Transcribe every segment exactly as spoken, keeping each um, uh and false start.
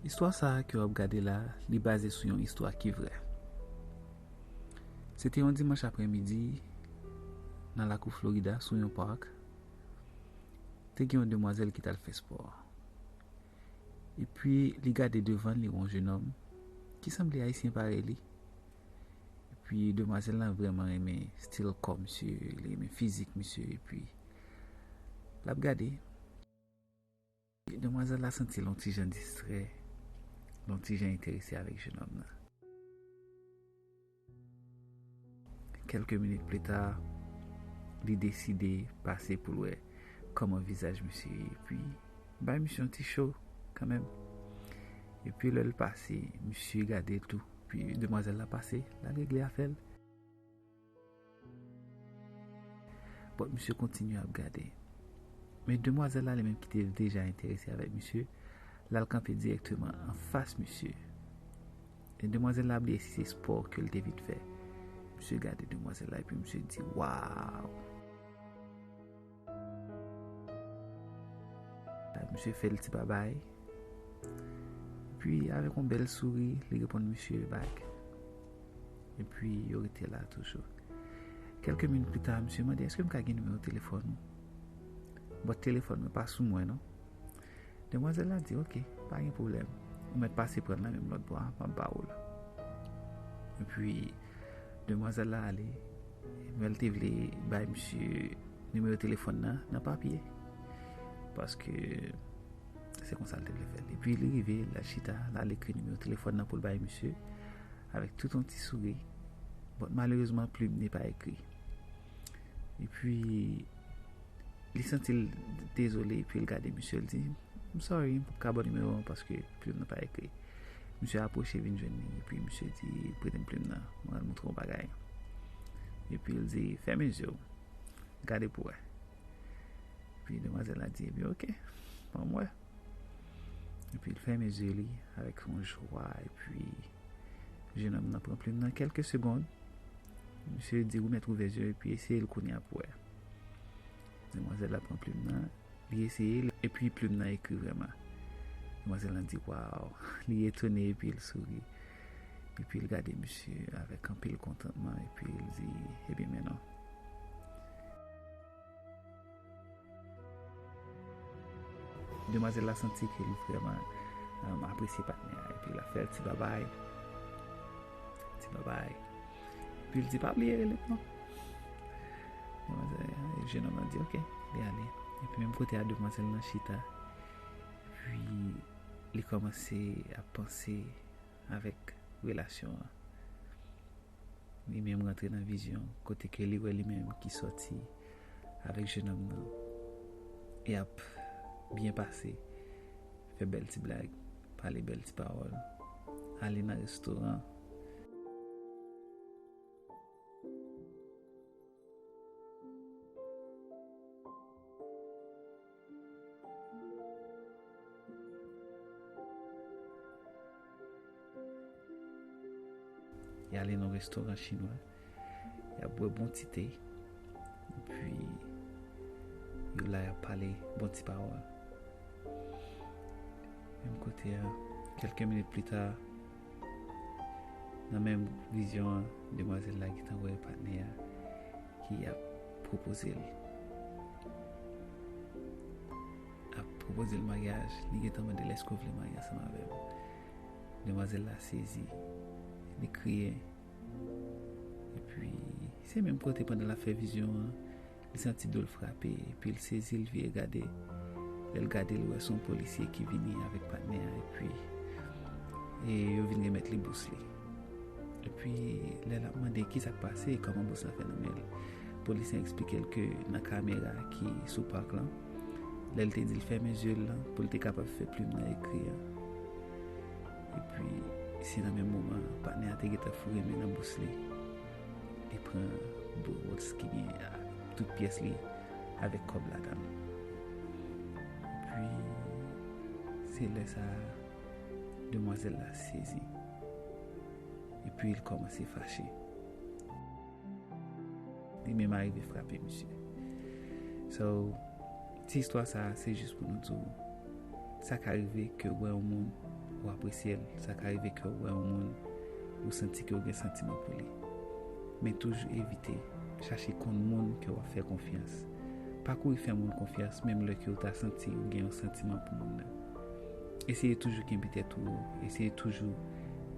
Istwa sa a ke w ap gade la, li baze sou yon istwa ki vrè. Se te yon dimanch aprèmidi, nan lakou Florida, sou yon park, te gen yon demwazèl ki t al fè spò. Epi, li gade devan li yon jennonm ki sanble ayisyen parèy li. Epi, demwazèl la vrèman renmen stil kò misye, li renmen fizik misye, epi l ap gade. Demwazèl la santi l yon ti jan distrè, l yon ti jan enterese avèk jennonm nan. Kèlke minit pli ta, li deside pase pou l wè kòman vizaj misye ye, epi bay misye yon ti cho kanmenm. Epi lè l pase, misye gade l tou. Epi demwazèl la pase, l al regle afè l. But misye kontinye ap gade. Men demwazèl la, li menm ki te deja enterese avèk misye, l al kanpe dirèkteman anfas misye. E demwazèl la bliye si se spò ke l te vin fè. Misye gade demwazèl la, epi misye di, "Waw!" Misye fè l ti babay. Epi, avèk yon bèl souri, li reponn misye back. Epi, yo rete la toujou. Kèlke minit pli ta, misye mande, "Èske m ka gen nimewo telefòn ou?" But telefòn mwen pa sou mwen, non. Demwazèl la di, "Ok, pa gen pwoblèm. Ou mèt pase pran l nan menm lòt bò a, m ap ba ou l." Epi, demwazèl la ale. Men l te vle bay misye nimewo telefòn nan, nan papye. Paske se konsa l te vle fè l. Epi li rive, l al chita, l al ekri nimewo telefòn nan pou l bay misye, avèk tout yon ti souri. But malerezman, plim li pa ekri. Epi, li santi l dezole, epi l gade misye, l di, "I'm sorry, m p ap ka ba w nimewo an paske plim nan pa ekri." Misye apwoche vin jwenn li, epi misye di, "Prete m plim nan, mwen al montre w yon bagay." Epi l di, "Fèmen zye w, gade pou w wè." Epi demwazèl la di, "Ebyen, ok, ban m wè." Epi l fèmen zye li avèk yon jwa, epi jennonm nan pran plim nan kèlke segonn. Misye di, "Ou mèt ouvè zye w epi eseye l kounye a pou w wè." Demwazèl la pran plim nan, li eseye l, epi plim nan ekri vrèman. Demwazèl la di, "Waw!" Li etone epi l souri. Epi l gade misye avèk anpil kontantman, epi l di, "Ebyen, men non." Demwazèl la santi ke li vrèman, um, apresye patnè a, epi l ap fè l ti babay. Ti babay. Epi l di, "Pa bliye rele m non." Demwazèl, jennonm nan di, "Ok," li ale. Epi menm kote a, demwazèl nan chita. Epi li kòmanse ap panse avèk relasyon an. Li menm rantre nan vizyon, kote ke li wè li menm ki sòti avèk jennonm nan. Y ap byen pase, fè bèl ti blag, pale bèl ti pawòl, ale nan restoran. Y ale nan restoran chinwa, y ap bwè bon ti te, epi yo la y ap pale bon ti pawòl. Menm kote a, kèlke minit pli ta, nan menm vizyon an, demwazèl la gentan wè patnè a ki ap pwopoze l, ap pwopoze l maryaj. Li gentan mande l, "Èske w vle marye ansanm avè m?" Demwazèl la sezi, li kriye. Epi, se menm kote pandan l ap fè vizyon an, li santi do l frape, epi l sezi, l vire gade. Lè l gade, l wè se yon polisye ki vini avèk patnè a, epi, e yo vin remèt li bous li. Epi, lè l ap mande kisa k pase, kòman bous la fè nan men l, polisye an eksplike l ke nan kamera ki sou pak lan, lè l te di l fèmen zye l lan, pou l te kapab fè plim nan ekri an. Epi, se nan menm moman an, patnè a te gentan foure men nan bous li, li pran bous ki gen, a, tout pyès li avèk kòb ladan l. Epi, se lè sa a, demwazèl la sezi. Epi, l kòmanse fache. Li menm arive frape misye. So, ti istwa sa a, se jis pou nou di w, sa ka rive ke w wè yon moun, ou apresye l. Sa ka rive ke w wè yon moun, ou santi ke w gen santiman pou li. Men toujou evite, chache konn moun ke w ap fè konfyans. Pa kouri fè moun konfyans, menm lè ke w ta santi ou gen yon santiman pou moun nan. Eseye toujou kenbe tèt ou wo, eseye toujou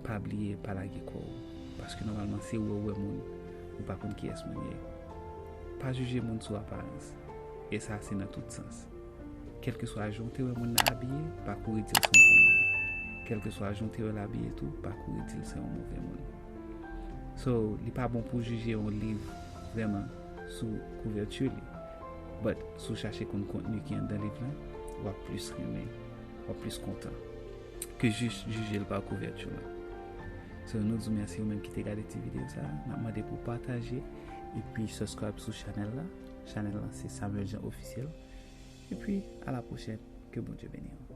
pa bliye, pa lage kò w. Paske nòmalman, se ou wè, ou wè moun, ou pa konn kiyès moun ye. Pa jije moun sou aparans. E sa, se nan tout sans. Kèlkeswa jan w te wè moun nan abiye, pa kouri di l se yon bon moun. Kèlkeswa jan w te wè l abiye tou, pa kouri di l se yon move moun. So, li pa bon pou w jije yon liv vrèman sou kouvèti li. But, si w chache konn kontni ki anndan liv lan, w ap plis renmen, w ap plis kontan ke jis jije l pa kouvèti lan. So, nou di w mèsi ou menm ki te gade ti videyo sa a. N ap mande pou w pataje epi subscribe sou chanèl la. Chanèl la se Samuel Jean Officiel. Epi, a la pwochèn. Ke Bondye beni w.